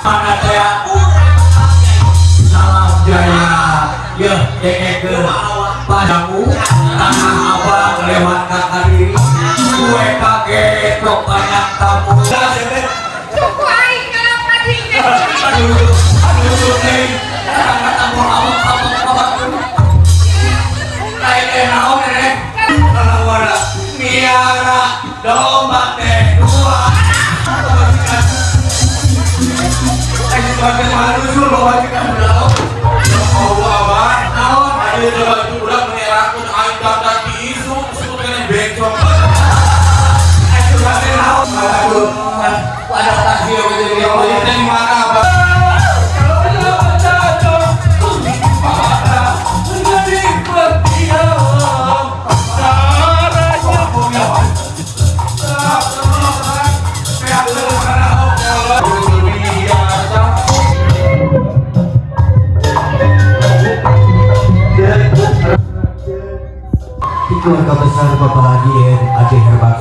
Mana teh? Salam jaya. Ya, dengekeun. Padamu Tanah Abang lewat ka Kadiri. Gue kaget kok banyak tamu. Suku aing kalapa dinya. Aduh, aduh, neng. Kata abang, abang, abang. Lain teh naon, Nenek? Kalau ada miara domba teh dua. Kebajikan. Eh, sebagai manusia kebajikan berapa? Allah, Abah. Naon? Ayo coba itu budak menyerahkan aing dandan isu, suku kena bencong. Eh, sebagai naon? Aduh, adaptasi gitu jadi. Oh, ini di mana, Abah? Di keluarga besar Bapak Adien Ade Herbat.